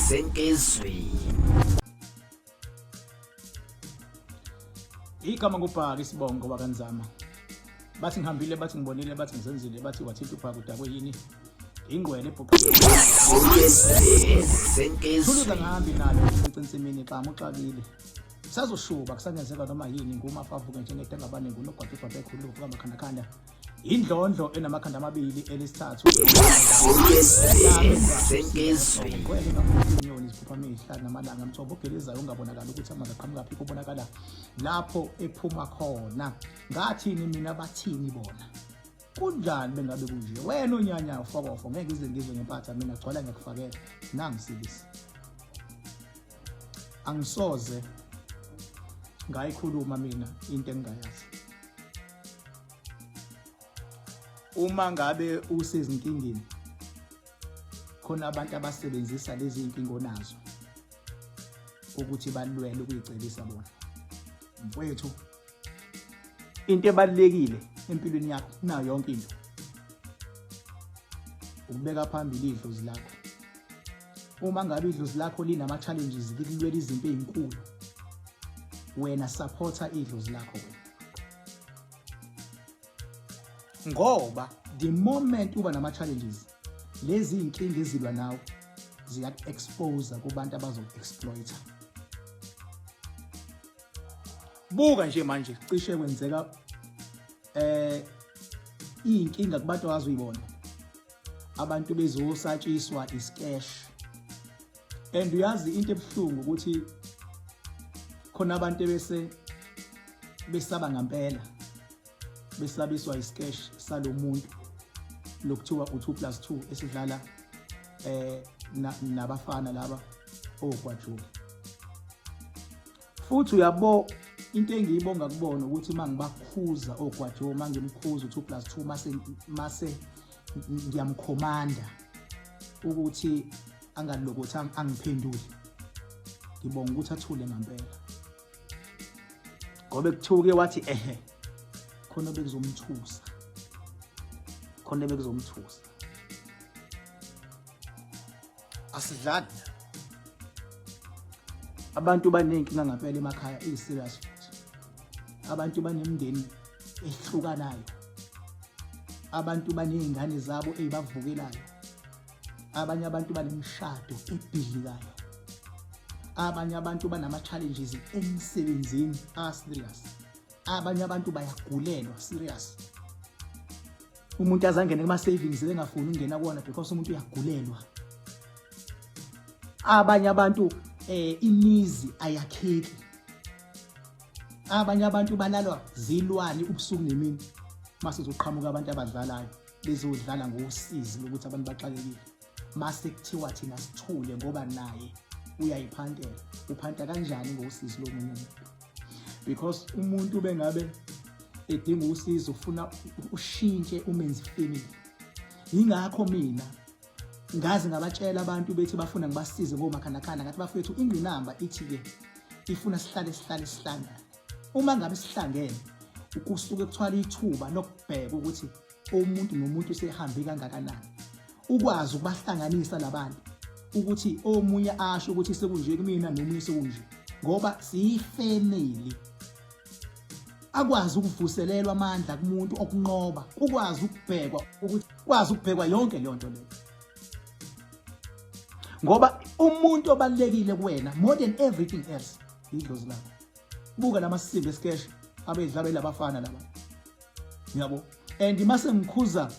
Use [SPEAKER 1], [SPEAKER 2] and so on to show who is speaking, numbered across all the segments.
[SPEAKER 1] Senkizwi.
[SPEAKER 2] Igama ngubhaka isibongo wakanzama. Bathi ngihambile bathi ngibonile bathi ngizenzile bathi wathinta ubhaka udakwe yini? Ingqwele ebhuqa.
[SPEAKER 1] Senkizwi.
[SPEAKER 2] Thuluza ngihambi nalo ensimini xamu uxakile. Sazoshuba kusangenzeka noma yini ngumafa avuke njengedengabane ngunogwaja ubhabhe ekhulu uvuka amakhandakhanda. Indlondlo enamakhanda amabili elesithathu.
[SPEAKER 1] Senkizwi.
[SPEAKER 2] Ngqwele kakhulu inyoni ziphupha amehla namalanga mthombo ogelezayo ungabonakala ukuthi amanzi aqhamuka phi kubonakala lapho ephuma khona. Ngathini mina bathini bona? Kunjani bengabe kunje? Wena unyanya ufokofo ngeke ize ngizwe ngempatha mina gcwala ngiyakufakela. Nangisilisi. Angisoze ngayikhuluma mina into engingayazi. Uma ngabe usezinkingeni khona abantu abasebenzisa lezi zinkinga onazo ukuthi balwele ukuyicebisa bona. Mfowethu, into ebalulekile empilweni yakho kunayo yonke into ukubeka phambili idlozi lakho. Uma ngabe idlozi lakho linama challenges likulwela izinto ezinkulu, wena supporta idlozi lakho wena, ngoba the moment uba nama challenges lezi inkinga ezilwa nawe ziyaku-expose kubantu abazoku-exploita. Buka nje manje cishe kwenzeka iy'nkinga kubantu awazi uyibona, abantu bezosatshiswa isikesh. And uyazi into ebuhlungu ukuthi khona abantu ebese besaba ngampela besabiswa isikesh salomuntu lokuthiwa u2 plus 2 esidlala nabafana laba ogwajula. Futhi uyabo into engiyibonga kubona ukuthi mangibakhuza ogwajo, mangimkhuza u2 plus 2 mase ngiyamkhomanda ukuthi angalokothi angiphendule, ngibonga ukuthi athule ngempela, ngoba ekuthuke wathi ehe khona bekuzomthusa, khona bekuzomthusa. Asidlali, abantu banenkinga ngempela emakhaya eyi-serious, futhi abantu banemindeni ehlukanayo, abantu baney'ngane zabo ey'bavukelayo, abanye abantu banemishado ebhidlikayo, abanye abantu banama-challenges emsebenzini a-serious, abanye abantu bayagulelwa serious. Umuntu azangene kuma-savings bengafuni ukungena kuwona because umuntu uyagulelwa. Abanye abantu imizi ayakheki, abanye abantu balalwa zilwane ubusuku nemini. Mase kuzoqhamuka abantu abadlalayo bezodlala ngosizi lokuthi abantu baxakekile, mase kuthiwa thina sithule ngoba naye uyayiphantela. Uphanta kanjani ngosizi lomunye umuntu? Because umuntu bengabe edinga usizo ufuna ushintshe umenze family. Yingakho mina ngaze ngabatshela abantu bethi bafuna ngibasize ngomakhandakhanda, ngathi bafethu ingqinamba ithi-ke ifuna sihlale sihlale sihlangane. Uma ngabe sihlangene kusuke kuthwala ithuba lokubheka ukuthi umuntu nomuntu usehambe kangakanani, ukwazi ukubahlanganisa labantu ukuthi omunye asho ukuthi sekunje kumina nomunye sekunje, ngoba siyifamily. Akwazi ukuvuselelwa amandla kumuntu okunqoba, ukwazi ukubhekwa ukuthi kwazi ukubhekwa yonke leyo nto leyo, ngoba umuntu obalulekile kuwena more than everything else idlozi lakho. Buka lamasimba esikesh abedlalwa labafana laba, yabo. And mase ngikhuza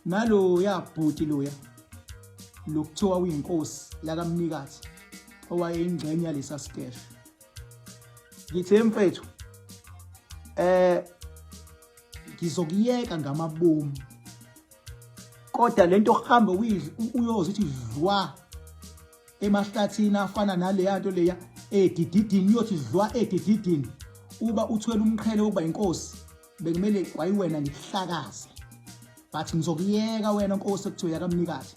[SPEAKER 2] nalo yabhuti loya lokuthiwa uyinkosi yakamnikathi owayeyingxenye yalesa sikesh, ngithe mfethu ngizokuyeka ngamabomu, kodwa lento ohambe uyoze uthi dlwa emahlathini afana naleya nto leya edididini, uyothi dlwa edididini uba uthwele umqhele wokuba inkosi, bekumele kwayiwena ngikuhlakaze, but ngizokuyeka wena nkosi ekuthiwa yakamnikathi.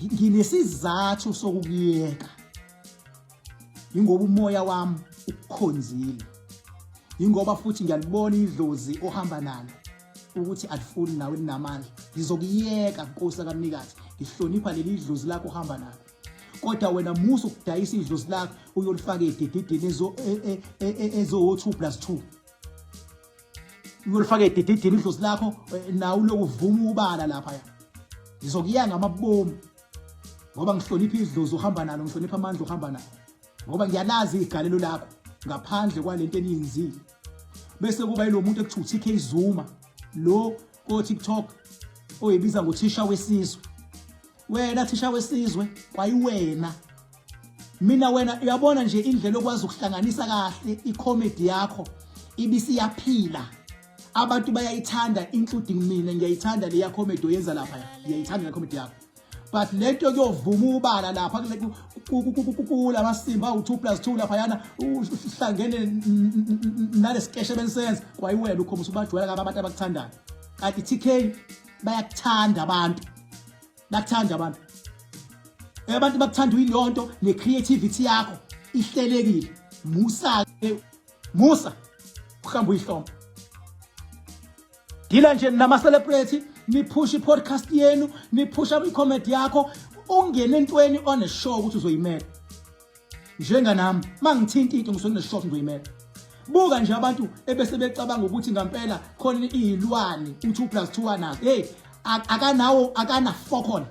[SPEAKER 2] Nginesizathu sokukuyeka, ingoba umoya wami ukukhonzile, ingoba futhi ngiyalibona idlozi ohamba nalo ukuthi alifuni nawe linamandla. Ngizokuyeka nkosi yakamnikathi, Ngihlonipha leli dlozi lakho uhamba nalo. Kodwa wena musa ukudayisa idlozi lakho uyolifaka edididini ezo e, e, e, ezo 2 plus 2. Uyolifaka edididini idlozi lakho eh, nawe uloku uvuma ubala lapha ya. Ngizokuya ngamabomu ngoba ngihlonipha idlozi uhamba nalo, ngihlonipha amandla uhamba nawo. Ngoba ngiyalazi igalelo lakho ngaphandle kwalento eniyenzile. Bese kuba yilo muntu ekuthiwa TK Zuma lo ko TikTok oyibiza ngothisha wesizwe. Wena thisha wesizwe kwayiwena. Mina wena uyabona nje indlela okwazi ukuhlanganisa kahle i-comedy yakho ibisiyaphila. Abantu bayayithanda including mina ngiyayithanda leya comedy oyenza lapha. Ngiyayithanda le comedy yakho. But lento kuyovuma ubala lapha kula masimba awu 2 plus 2 lapha yana uhlangene nalesikeshe benisenza kwayiwena ukhombisa ubajwayela kabi abantu abakuthandayo. Kanti TK bayakuthanda abantu. Bakuthanda abantu. Abantu bakuthanda uyilonto ne creativity yakho ihlelekile. Musa ke musa uhamba uyihloma. Dila nje nama celebrity niphusha i-podcast yenu niphusha i-comedy yakho ungene entweni one show ukuthi uzoyimela. Njenganami mangithinta into ngisuke ngine-shot ngizoyimela. Buka nje abantu ebese becabanga ukuthi ngampela khona izilwane u2 plus 2 anazo. Hey akanawo akana 4 khona.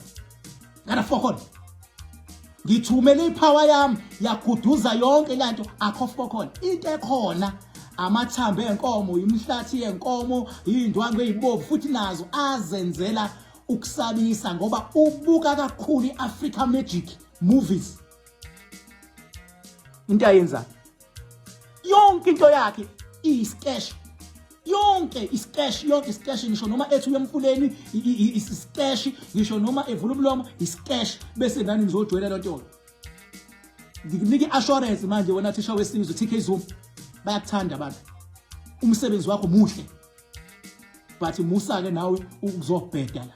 [SPEAKER 2] Akana 4 khona. Ngithumele ipower yami yaguduza yonke lanto akho 4 khona. Into ekhona amathambo enkomo, imihlathi yenkomo, indwangu ezibovu futhi nazo azenzela ukusabisa ngoba ubuka kakhulu iAfrica Magic movies. Into ayenza yonke into yakhe iyiskesh yonke iskesh yonke iskesh ngisho noma ethi uyemfuleni iskesh ngisho noma evula umlomo iskesh bese nani nizojwayela lonto. Ngikunika iassurance manje wena thisha wesizwe TK Zuma bayakuthanda abantu umsebenzi wakho muhle but musa ke nawe ukuzobheda la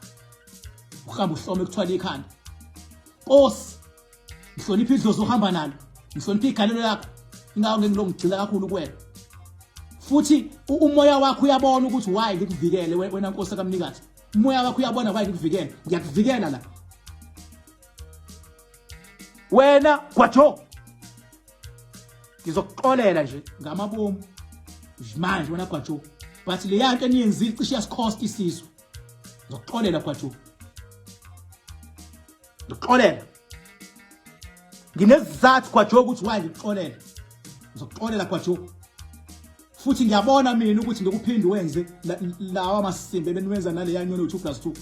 [SPEAKER 2] uhamba uhlome kuthwala ikhanda. Nkosi ngihlonipha idlozi ohamba nalo, ngihlonipha igalelo lakho, ingakho ngeke ngilongigxila kakhulu kuwena. Futhi umoya wakho uyabona ukuthi why ngikuvikele wena Nkosi kaMnikathi. Umoya wakho uyabona why ngikuvikele, ngiyakuvikela la. Wena Gwajo ngizokuxolela nje ngamabomu manje wena Gwajo, but leya nto eniyenzile cishe yasikhosta isizwe. Ngizokuxolela Gwajo, ngikuxolela nginesizathu Gwajo ukuthi why ngikuxolela. Ngizokuxolela Gwajo, futhi ngiyabona mina ukuthi ngikuphinde wenze lawa masimba ebeniwenza naleya nyoni 2 plus 2.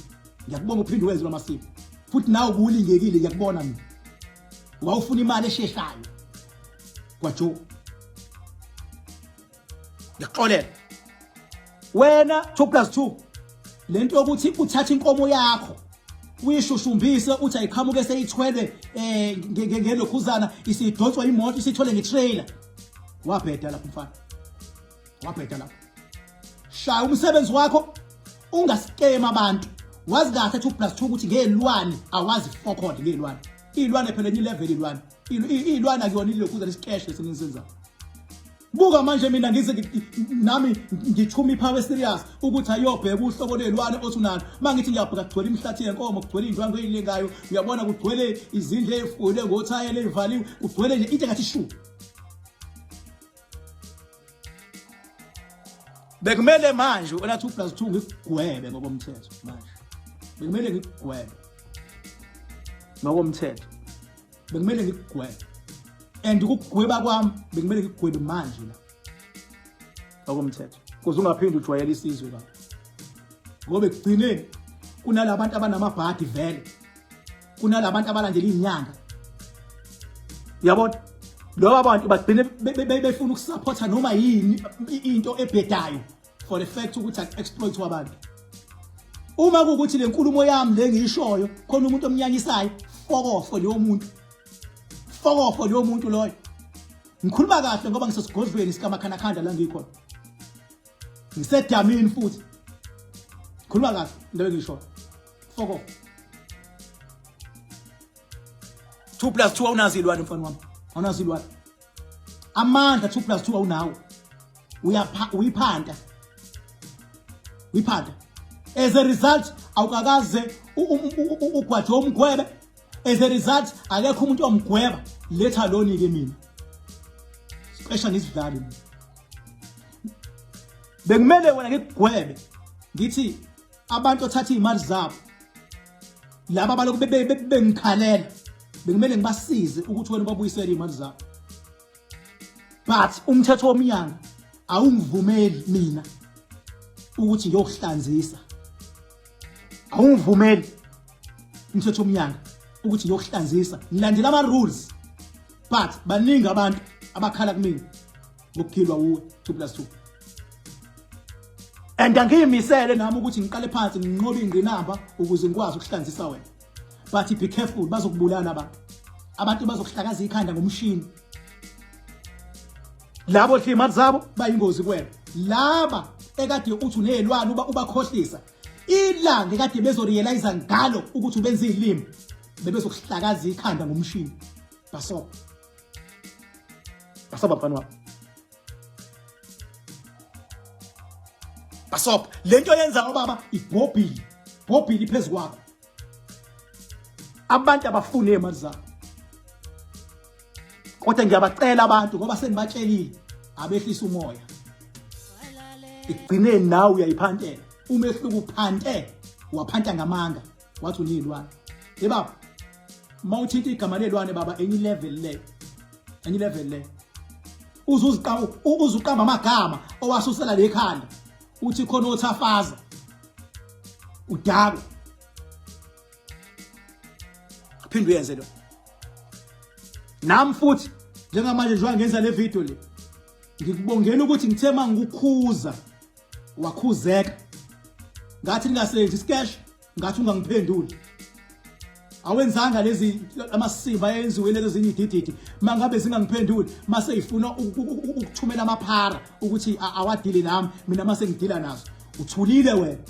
[SPEAKER 2] Ngiyakubonga uphinde wenze la masimba futhi nawe ubuwulingekile, ngiyakubona mina wawufuna imali esheshayo Gwajo, ngiyakuxolela wena 2 plus 2. Lento yokuthi uthathe inkomo yakho uyishushumbise uthi ayiqhamuke seyithwele eh ngelokhuzana isidonswa imoto isithwele ngetrailer, wabheda lapho mfana, wabheda lapho. Shaya umsebenzi wakho ungaskema abantu. Wazi kahle 2 plus 2 ukuthi ngezilwane awazi 4 code ngezilwane. Izilwane phela enye level, izilwane izilwane akuyona ilokhuzana isikeshe lesenisenzayo. Buka manje mina ngize nami ngithuma ipower serious ukuthi ayobheka uhlobo lwelwane othi unalo. Mangithi ngiyabheka kugcwele imihlathi yenkomo, kugcwele indwangu eyilengayo, uyabona kugcwele izindlu ezifuyile ngothayela ezivaliwe, kugcwele nje into engathi shu. Bekumele manje wena 2 plus 2 ngikugwebe ngokomthetho manje. Bekumele ngikugwebe ngokomthetho. Bekumele ngikugwebe. And ukugweba kwami bekumele ngikugwebe manje la ngokomthetho. Kuze ungaphinde ujwayele isizwe kabi. Ngoba ekugcineni kunalabantu abanamabhadi vele. Kunalabantu abalandela izinyanga. Uyabona? Laba bantu bagcine befuna ukusupporta noma yini into ebhedayo for the fact ukuthi exploit abantu. Uma kuwukuthi le nkulumo yami le ngiyishoyo khona umuntu omnyanyisayo, fokofo leyo muntu. Fokofo leyo muntu loyo. Ngikhuluma kahle ngoba ngisesigodlweni sikaMakhanakhanda la ngikhona. Ngisedamini futhi. Khuluma kahle into engishoyo. Fokofo. 2 plus 2 awunazo ilwane mfana wami. Awunazo ilwane. Amandla 2 plus 2 awunawo. Uyapha uyiphanta. Uyiphanta. As a result Awukakaze ugwaje umgwebe. As a result akekho umuntu omgweba. Letha loni ke mina. Siqesha ngizidlali mina. Bekumele wena ngikugwebe. Ngithi abantu othatha izimali zabo laba balokhu bengikhalela bekumele ngibasize ukuthi wena ubabuyisele izimali zabo. But umthetho womnyango awungivumeli mina ukuthi ngiyokuhlanzisa. Awungivumeli umthetho womnyango ukuthi ngiyokuhlanzisa. Ngilandela ama rules. But baningi abantu abakhala kumina ngokugilwa wuwe 2 plus 2. And angiyimisele nami ukuthi ngiqale phansi nginqobe ingqinamba ukuze ngikwazi ukuhlanzisa wena. But be careful, bazokubulala abantu. Abantu bazokuhlakaza ikhanda ngomshini. Labo dla imali zabo bayingozi kuwena. Laba ekade uthi unezilwane uba ubakhohlisa. Ilanga ekade bezorealize ngalo ukuthi ubenza izilimi bebezokuhlakaza ikhanda ngomshini. Basoba. Basoba mfana wami. Basoba. Lento yenza obaba ibhobhile. Bhobhile phezulu kwakho. Abantu abafuni imali zabo. Kodwa ngiyabacela abantu ngoba sengibatshelile abehlisa umoya. Ekugcineni nawe uyayiphantela. Umehluko uphante waphanta ngamanga wathi unezilwane. Ye baba, mawuthinta igama lelwane baba enye level le. Enye level le. Uzuziqamba uzuqamba amagama owasusela lekhanda. Uthi khona othafaza. Udakwe. Phinde uyenze lo. Nami futhi njengamanje njengoba ngenza le video le ngikubongela ukuthi ngithe mangikukhuza wakhuzeka ngathi ningasebenzi isikesh ngathi ungangiphenduli awenzanga lezi amasimba ayenziwe lezi zinye idididi mangabe zingangiphenduli mase ifuna ukuthumela amaphara ukuthi awadile nami mina mase ngidila nazo uthulile wena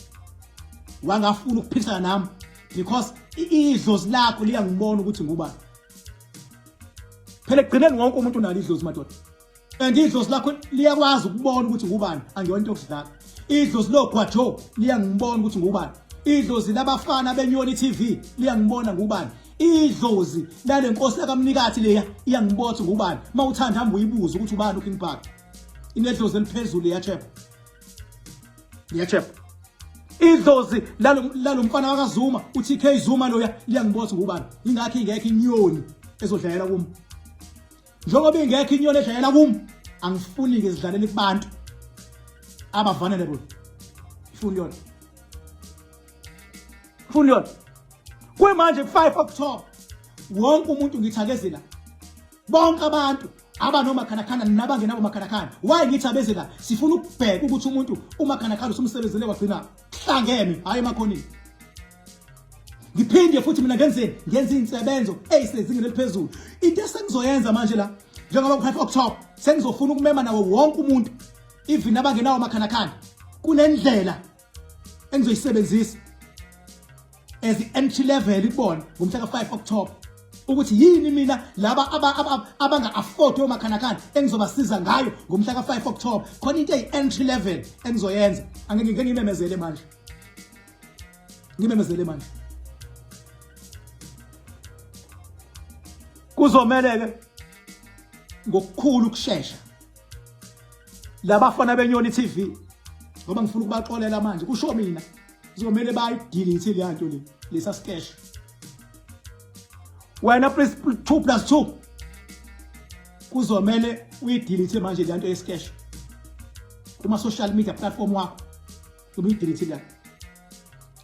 [SPEAKER 2] wangafuna ukuphikisana nami because idlozi lakho liyangibona ukuthi ngubani. Phela ekugcineni wonke umuntu unalo idlozi madoda. And idlozi lakho liyakwazi ukubona ukuthi ngubani, angiyona into yokudlala. Idlozi logwajo liyangibona ukuthi ngubani. Idlozi labafana beNyoni TV liyangibona ngubani. Idlozi lale nkosi yakamnikathi leya iyangibona ukuthi ngubani. Mawuthanda hamba uyibuze ukuthi ubani uKing Bhaka. Inedlozi eliphezulu liyachepha. Liyachepha. Idlozi lalo mfana wakaZuma uTK Zuma loya liyangibona ukuthi ngubani. Ingakho ingekho inyoni ezodlalela kum. Njengoba ingekho inyoni edlalela kum, angifuni ke zidlalele kubantu aba vulnerable. Ifuni yona. Ifuni yona. Kuyimanje 5 October wonke umuntu ngithi akeze la. Bonke abantu abanomakhanakhana nabangenabo makhanakhana. Why ngithi abeze la? Sifuna ukubheka ukuthi umuntu umakhanakhana usumsebenzele wagcina hlangene hayi emakhoneni. Ngiphinde futhi mina ngenzeni? Ngenza insebenzo eyisezingeni eliphezulu. Into esengizoyenza manje la njengoba ku-5 October sengizofuna ukumema nawo wonke umuntu even abangenawo amakhanakhana. Kunendlela engizoyisebenzisa as entry level kubona ngomhla ka-5 October ukuthi yini mina laba abanga afford omakhanakhana engizobasiza ngayo ngomhla ka-5 October. Khona into eyi-entry level engizoyenza, angeke ngike ngimemezele manje, ngimemezele manje. Kuzomele-ke ngokukhulu ukushesha labafana beNyoni TV, ngoba ngifuna ukubaxolela manje, kusho mina, kuzomele bayidelete leya nto le, lesa skesh. Wena plus 2 plus 2 kuzomele uyidelete manje le nto yeskesh kuma social media platform wakho, uyidelete la.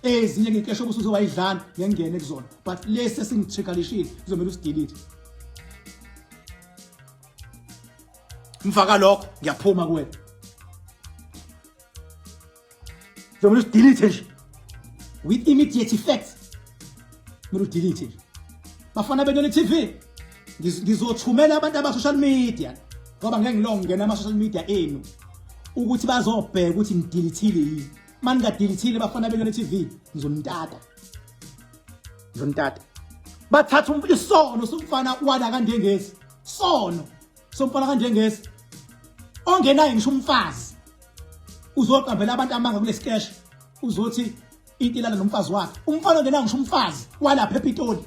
[SPEAKER 2] Ezinye ngikesho ukuthi uzowayidlala ngengene kuzona, but lesi esingithrigalishile kuzomele usidelete. Mva kalokho ngiyaphuma kuwena, kuzomele usidelete nje with immediate effect, kumele udelete nje. Bafana beNyoni TV, ngizothumela abantu aba social media, ngoba ngeke ngilonge ngena ama social media enu ukuthi bazobheka ukuthi ngidelethile yini. Uma ningadelethile bafana beNyoni TV, ngizonitata, ngizonitata. Bathatha isono somfana wala kaNdengezi, sono somfana kaNdengezi ongenayo ngisho umfazi, uzoqambela abantu amanga kulesikeshi, uzothi Into ilala nomfazi wakhe. Umfana ongenawo ngisho umfazi walapha ePitoli.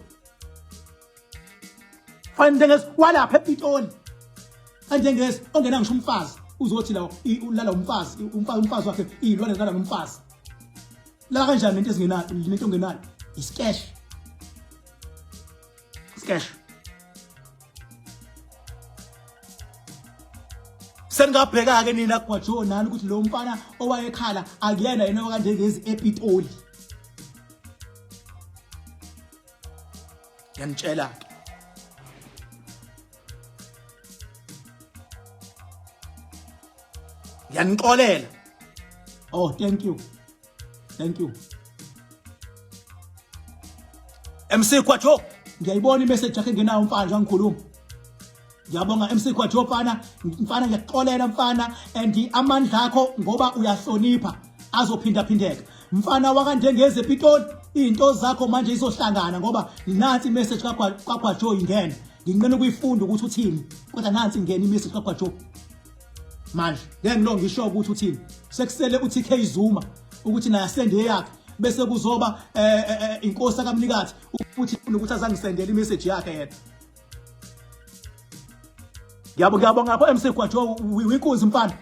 [SPEAKER 2] Fana Ndengezi walapha ePitoli. Andengezi ongenawo ngisho umfazi uzothi la ulala umfazi umfazi umfazi wakhe izilwane zilala nomfazi. Lala kanjani nento ezingenayo nento ongenayo? Isikesh. Skesh. Seningabheka-ke nina Gwajo nani ukuthi lo mfana owayekhala akuyena yena okanjengezi ePitoli. Ngiyanitshela-ke. Ngiyanixolela. Oh, thank you. Thank you. MC Kwajo, ngiyayibona imessage yakhe engenayo mfana njengoba ngikhuluma. Ngiyabonga MC Kwajo mfana, mfana ngiyakuxolela mfana and amandla akho ngoba uyahlonipha azophinda phindeka. Mfana wakanjengeze Pitoli, izinto zakho manje izohlangana ngoba nansi imessage kaKwajo ingena. Nginqena ukuyifunda ukuthi uthini, kodwa nansi ingena imessage kaKwajo. Manje ngeke ngilo ngisho ukuthi uthini. Sekusele uTK Zuma ukuthi naye asende eyakhe bese kuzoba eh, eh, eh, inkosi akamnikathi ukuthi ukuthi azangisendele imessage yakhe yena. Ngiyabo ngiyabonga lapho MC Gwajo winkunzi mfana.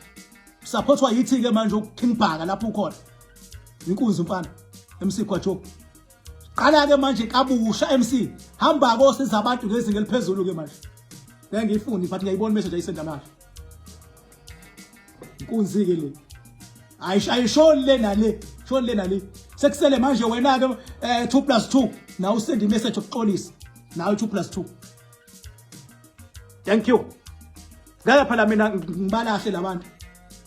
[SPEAKER 2] Supportwa yithi ke manje uKing Bhaka lapho ukhona. Inkunzi mfana MC Gwajo. Qala ke manje kabusha MC. Hamba kosiza abantu ngezinga eliphezulu ke manje. Ngeke ngiyifuni but ngiyayibona message ayisenda manje. Inkunzi ke le. Ayishoni le nale, shoni le nale. Sekusele manje wena ke 2 2 nawe usend imessage yokuxolisa. Nawe 2 2. Thank you. Ngeke phela mina ngibalahle labantu.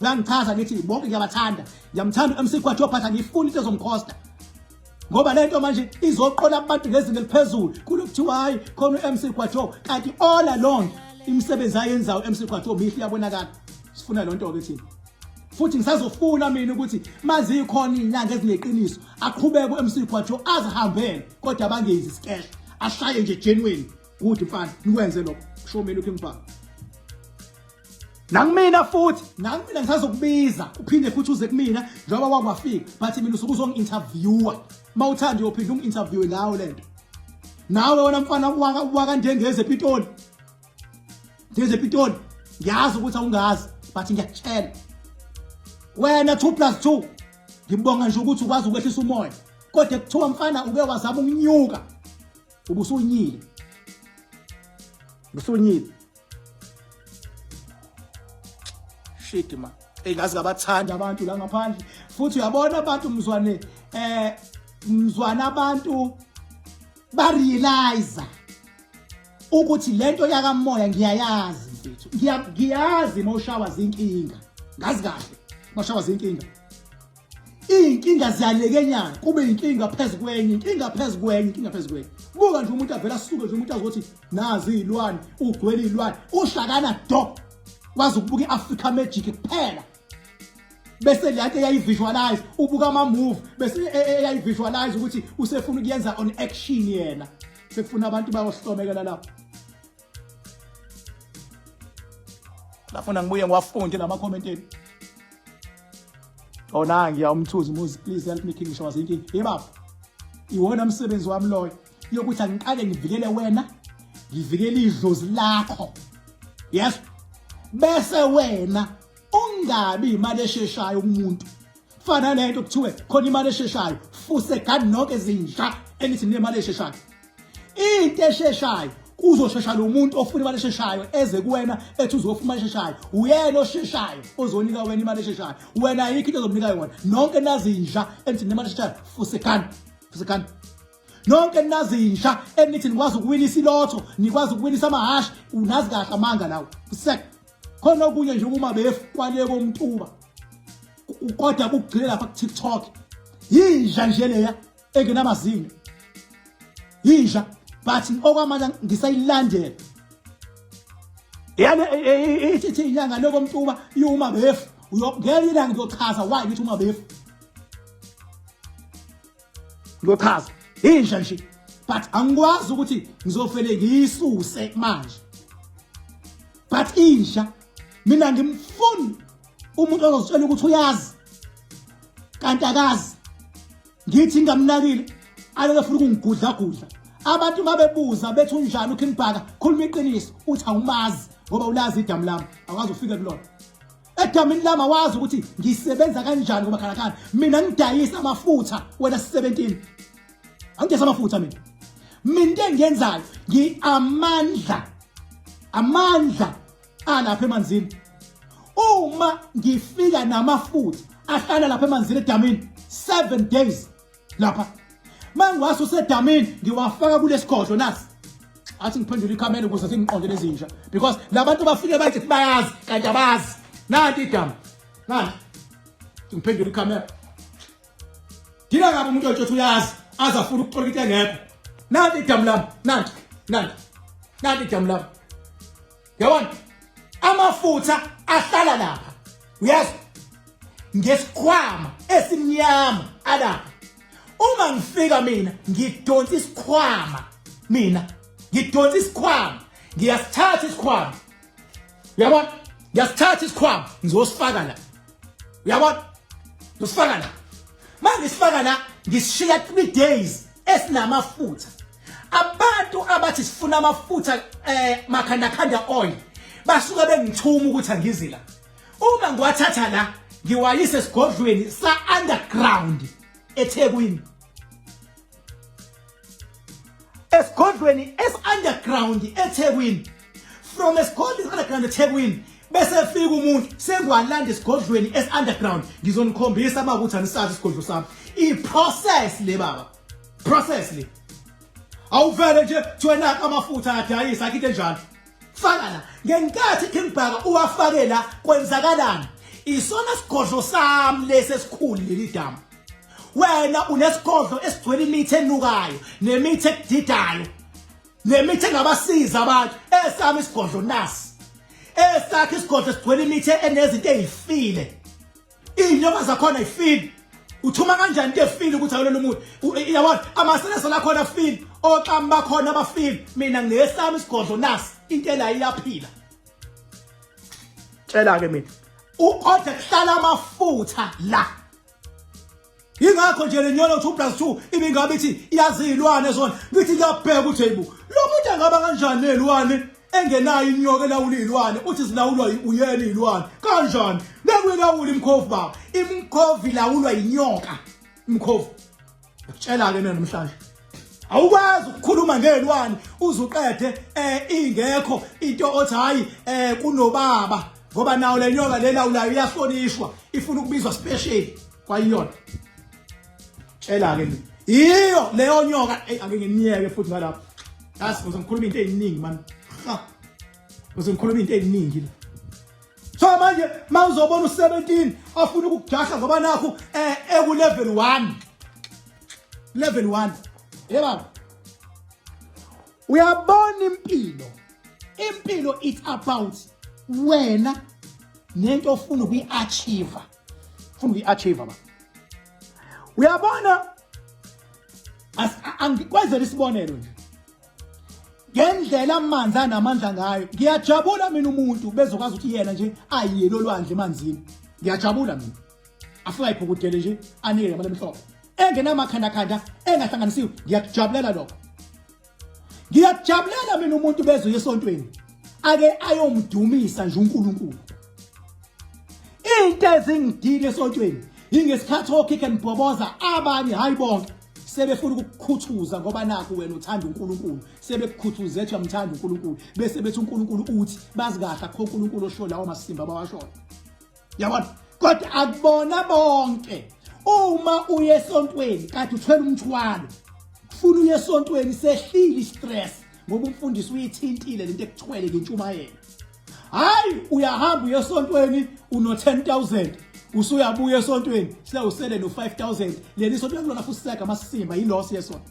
[SPEAKER 2] Uyangichaza ngithi bonke ngiyabathanda. Ngiyamthanda uMC Kwajo but angifuni into ezomkhosta. Ngoba lento manje izoqola abantu ngezinga eliphezulu. Kulokuthiwa hayi khona uMC Kwajo kanti all along imisebenzi ayenzayo uMC Kwajo mihle iyabonakala. Sifuna lonto ke thina. Futhi ngisazofuna mina ukuthi mazikhona izinyanga ezineqiniso aqhubeke uMC Kwajo azihambele kodwa bangenzi isikehle. Ashaye nje genuine. Good mfana, nikwenze lokho. Kusho mina uKing Bhaka. Nangimina futhi, nangimina ngisazokubiza, uphinde futhi uze kumina njengoba wakwafika, but mina usuke uzongi-interviewer. Uma uthanda uyophinda ungi-interviewe ngayo lento. Nawe wena mfana waka ndengeze ePitoli. Ndengeze ePitoli. Ngiyazi ukuthi awungazi, but ngiyakutshela. Wena 2 plus 2 ngibonga nje ukuthi ukwazi ukwehlisa umoya. Kodwa kuthiwa mfana uke wazama ukunyuka. Ubusunyile. Ubusunyile. Shit man. Engazi ngabathanda abantu la ngaphandle. Futhi uyabona abantu mzwane mzwana abantu ba realize ukuthi lento yakamoya ngiyayazi mfethu. Ngiyazi mawushawa zinkinga. Ngazi kahle. Mawushawa zinkinga. Iy'nkinga ziyalekenyana kube inkinga phezu kwenye inkinga phezu kwenye inkinga phezu kwenye. Buka nje umuntu avela asuke nje umuntu azothi nazi iy'lwane ugcwele iy'lwane ushakana do wazi ukubuka i-Africa Magic kuphela bese le nto eyayivisualize ubuka ama-move bese eyayivisualize ukuthi usefuna ukuyenza on action yena sekufuna abantu bayohlomekela lapho lafuna ngibuye ngiwafunde lama-comment enu. Oh nangi umthuzi muzi please help me King Showa inkinga. Hey baba. Iwona umsebenzi wami loyo yokuthi angiqale ngivikele wena, ngivikele idlozi lakho. Yes. Bese wena ungabi imali esheshayo kumuntu. Fana lento kuthiwe khona imali esheshayo fuse gani nonke zinja enithi nemali esheshayo. Into esheshayo kuzoshesha lo muntu ofuna imali esheshayo eze kuwena ethi uzofuna imali esheshayo uyena osheshayo ozonika wena imali esheshayo wena ayikho into ozomnika yona nonke nazinja enithi nemali esheshayo fusekani fusekani nonke nazinja enithi nikwazi ukuwinisa ilotho nikwazi ukuwinisa amahhashi unazi kahle amanga lawo fusek khona okunye nje uma befu kwale komtuba kodwa kugcine lapha ku-TikTok yinja nje leya engenamazinyo yinja but okwamanje ngisayilandela yani ithi inyanga lokho mtuba iwuma befu ngeke ilanga ngiyochaza why ngithi uma befu ngiyochaza inja nje but angikwazi ukuthi ngizofele ngiyisuse manje but inja mina ngimfuni umuntu ozozitshela ukuthi uyazi kanti akazi. Ngithi ngingamnakile aleke funa ukungigudla gudla. Abantu mabebuza bethi unjani uKing Bhaka, khuluma iqiniso uthi awumazi ngoba ulazi idamu lami, awukaze ufike kulona. Edamini lami awazi ukuthi ngisebenza kanjani ngoba khalakhala mina ngidayisa amafutha wena 17. Angidayisa amafutha mina. Mina into engiyenzayo ngi-amandla amandla alapha emanzini. Uma ngifika namafutha ahlala lapha emanzini edamini 7 days lapha. Mangiwase usedamini ngiwafaka kulesigodlo nasi. Athi ngiphendule ikhamera ukuze singiqonde lezinja because labantu bafike bathi bayazi kanti abazi. Nanti idamu. Nanti. Ngiphendule ikhamera. Dila ngabe umuntu otsho uyazi aze afuna ukuxola into engekho. Nanti idamu lami, nanti, nanti. Nanti idamu lami. Yabona? Amafutha ahlala lapha. Uyazi? Ngesikhwama esimnyama alapha. Uma ngifika mina ngidonsa isikhwama mina ngidonsa isikhwama ngiyasithatha isikhwama uyabona ngiyasithatha isikhwama ngizosifaka la uyabona ngizosifaka la uma ngisifaka la ngisishiya 3 days esinamafutha abantu abathi sifuna amafutha eh makhandakhanda oil basuke bengithuma ukuthi angizi la uma ngiwathatha la ngiwayise esigodlweni sa underground eThekwini esigodlweni es underground eThekwini from esigodlweni underground eThekwini bese fika umuntu sengiwalanda esigodlweni es underground ngizonikhombisa uma ukuthi anisazi isigodlo sami i process le baba process le awuvele nje kuthiwe naka amafutha ayadayisa akho into enjalo faka la ngenkathi King Bhaka uwafake la kwenzakalani isona sigodlo sami lesi esikhulu leli damu wena unesigodlo esigcwele imithi enukayo nemithi ekudidayo nemithi engabasiza abantu esami isigodlo nasi esakhe isigodlo esigcwele imithi enezinto ezifile iy'nyoka zakhona ifile uthuma kanjani into efile ukuthi akulelo umuntu yabona amaselesa lakhona afile oxamu bakhona abafile mina ngesami isigodlo nasi into ela iyaphila tshela ke mina ukodwa kuhlala amafutha la ingakho nje le nyolo 2 plus 2 ibingabe ithi iyazi izilwane zona ngithi ngiyabheka ukuthi hayibo lo muntu angaba kanjani nezilwane engenayo inyoka elawula izilwane uthi zilawulwa uyena izilwane kanjani ngeke uyilawule imkhovu baba imkhovu ilawulwa inyoka imkhovu ngikutshela ke mina namhlanje awukwazi ukukhuluma ngezilwane uzuqede eh ingekho into othi hayi eh kunobaba ngoba nawo le nyoka lelawulayo iyahlonishwa ifuna ukubizwa special kwayiyona tshela ke mina iyo leyo nyoka ey ake nginiyeke futhi ngalapho yazi ngize ngikhuluma into eziningi man ha ngize ngikhuluma into eziningi la so manje mawuzobona u17 afuna ukukujaha ngoba nakho eh eku level 1 level 1 yebaba uyabona impilo impilo it's about wena nento ofuna ukuyi-achieve ufuna ukuyi-achieve ba uyabona angikwenzela isibonelo nje ngendlela amanzi anamandla ngayo ngiyajabula mina umuntu bezokwazi ukuthi yena nje ayiyelo lwandle emanzini ngiyajabula mina afika ayibhukudele nje anike ngemali emhlophe engenamakhandakhanda engahlanganisiwe ngiyakujabulela lokho Ngiyakujabulela mina umuntu bezoya esontweni ake ayomdumisa nje uNkulunkulu. Into ezingidile esontweni ingesikhathi okhikhe nibhoboza abanye hayi bonke sebefuna ukukukhuthuza ngoba nakho wena uthanda uNkulunkulu sebekukhuthuze ethi uyamthanda uNkulunkulu bese bethi uNkulunkulu uthi bazi kahle akho uNkulunkulu osho lawo masimba abawashoyo yabona kodwa akubona bonke uma uye esontweni kade uthwele umthwalo kufuna uye esontweni sehlile istress ngoba umfundisi uyithintile lento ekuthwele ngentshumayelo hayi uyahamba uye esontweni uno 10000 usuyabuya esontweni sewusele no 5000 leli sonto kulona futhi sega amasimba yiloss yesonto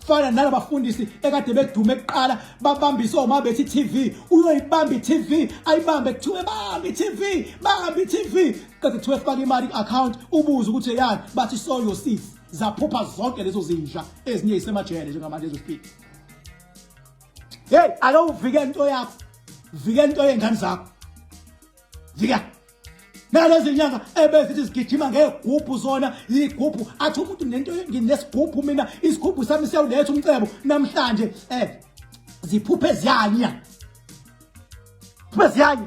[SPEAKER 2] fana nalabafundisi ekade bedume kuqala babambisa oma bethi TV uyoyibamba iTV ayibambe kuthiwe bamba iTV bamba iTV kade kuthiwe faka imali ku-account ubuze ukuthi eyani bathi sow your seeds zaphupha zonke lezo zinja ezinye isemajele njengamanje ezospeak hey ake uvike into yakho vike into yengane zakho vika. Nalezi nyanga ebezithi zigijima ngegubhu zona igubhu athi umuntu nento nginesigubhu mina isigubhu sami siyawuletha umcebo namhlanje ziphuphe ziyanya. Phuphe ziyanya.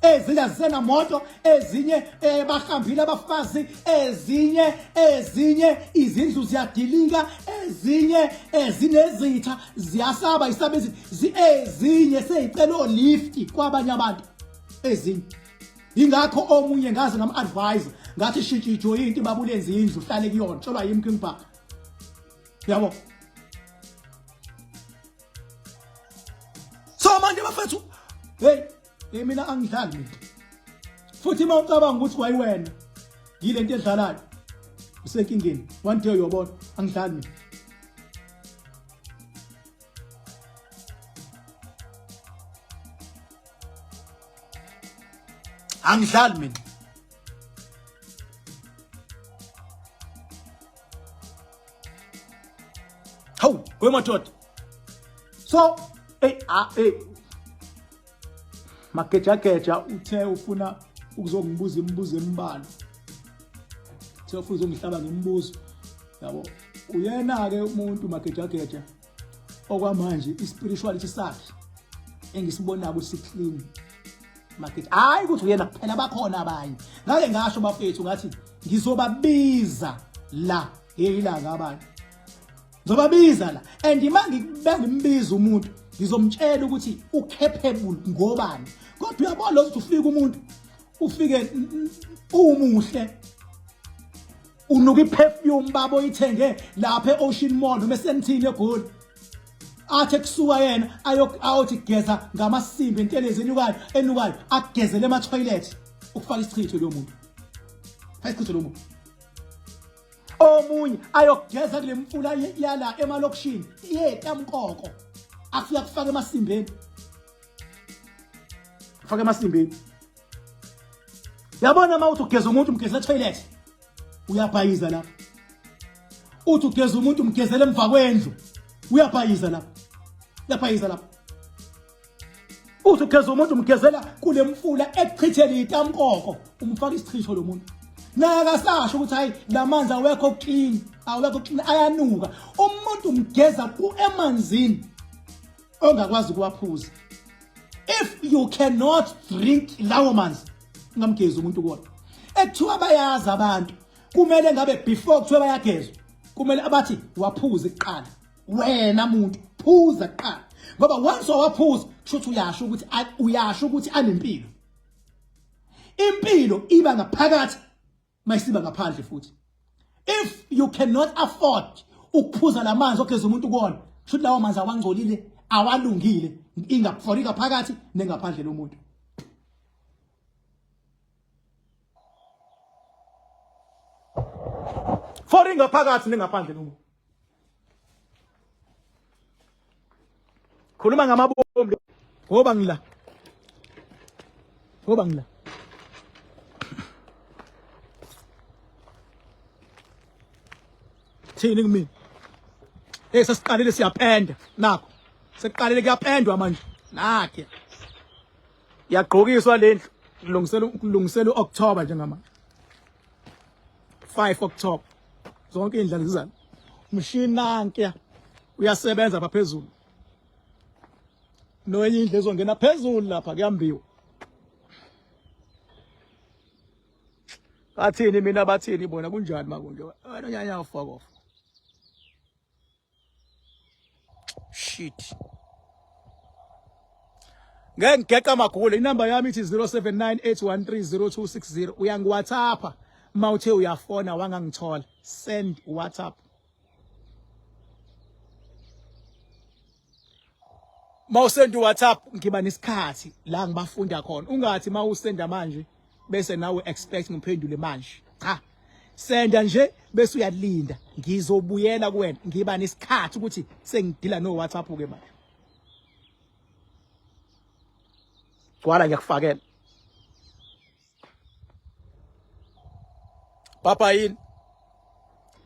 [SPEAKER 2] Ezinye azisenamoto, ezinye bahambile abafazi, ezinye izindlu ziyadilika, ezinye zinezitha ziyasaba isaba ezinye seyicela olift kwabanye abantu ezinye. Ingakho omunye ngaze ngam-advise ngathi shintsha ijoyinti babulenze indlu uhlale kuyona tshelwa yimi King Bhaka. Yabo. So manje bafethu hey mina angidlali mina. Futhi uma ucabanga ukuthi wayiwena yilento edlalayo usenkingeni one day uyobona angidlali mina. Angidlali mina. Hawu, wemadoda. So, hey hey Magejageja uthe ufuna ukuzongibuza imibuzo embalwa. Uthe ufuna uzongihlaba ngemibuzo. Yabo. Uyena ke umuntu Magejageja okwamanje ispirituality sakhe engisibonayo ukuthi clean. Mageja hayi ukuthi uyena kuphela bakhona abanye. Ngake ngasho bafethu ngathi ngizobabiza la ngelanga abantu. Ngizobabiza la and ima ngimbiza umuntu ngizomtshela ukuthi ucapable ngobani. Kodwa uyabona ukuthi ufika umuntu ufike umuhle unuka iperfume babo oyithenge lapha eOcean Mall noma eSentini eGoli. Athe kusuka yena ayothi geza ngamasimbi entelezi enukayo agezele ema toilet ukufaka isichitho lo muntu. Faka isichitho lo muntu. Omunye ayogeza kule mfula yala emalokishini yetamkoko afika kufaka emasimbeni. Faka emasimbeni. Yabona uma uthi ugeza umuntu umgezela toilet uyabhayiza lapho. Uthi ugeza umuntu umgezela emva kwendlu uyabhayiza lapho. Uyabhayiza lapho. Uthi ugeza umuntu umgezela kule mfula ekuchitheni itamkoko umfaka isichitho lo muntu. Nakasasho ukuthi hayi lamanzi awekho clean, awekho clean ayanuka. Umuntu umgeza ku emanzini ongakwazi ukuwaphuza. If you cannot drink lawo manzi ungamgezi umuntu kuwona. Ekuthiwa bayazi abantu kumele ngabe before kuthiwa bayagezwa kumele abathi waphuze kuqala. Wena muntu phuza kuqala ngoba once wawaphuza kusho ukuthi uyasho ukuthi anempilo. Impilo iba ngaphakathi mayisiba ngaphandle futhi. If you cannot afford ukuphuza lamanzi ogeza umuntu kuwona, kusho ukuthi lawo manzi awangcolile, awalungile, ingapforika phakathi nengaphandle lomuntu. For ingaphakathi nengaphandle lomuntu. Khuluma ngamabomu ngoba ngila. Ngoba ngila. Thini kumina? Hey sesiqalile siyapenda nakho. Sekuqalile kuyapendwa manje. Nakhe. Yagqokiswa lendlu kulungisela uOctober njengamanje. 5 October. Zonke indlela zizana. Umshini nanke uyasebenza lapha phezulu. Noyenye indlu ezongena phezulu lapha kuyambiwa. Bathini mina bathini bona kunjani makunje? Wena nyanya fuck off. Shit. Ngeke ngigeqa amagula inamba yami ithi 0798130260 uyangiWhatsApp uma uthe uyafona wangangithola send WhatsApp. Mawusenda uWhatsApp ngiba nesikhathi la ngibafunda khona. Ungathi mawusenda manje bese nawe expect ngiphendule manje. Cha. Senda nje bese uyalinda ngizobuyela kuwena ngiba nesikhathi ukuthi sengidila no WhatsApp ke manje. Gcwala ngiyakufakela. Papa yini?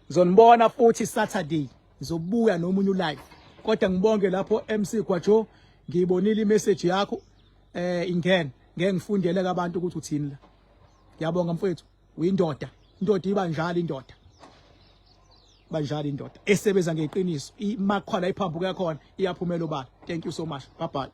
[SPEAKER 2] Ngizonibona futhi Saturday. Ngizobuya nomunye ulive. Kodwa ngibonge lapho MC Gwajo ngiyibonile imessage yakho ingene. Ngeke ngifundele abantu ukuthi uthini la. Ngiyabonga mfowethu, uyindoda. Indoda iba njalo, indoda banjalo, indoda esebenza ngeqiniso, imakhwala iphambuka khona iyaphumela obala. Thank you so much, bye bye.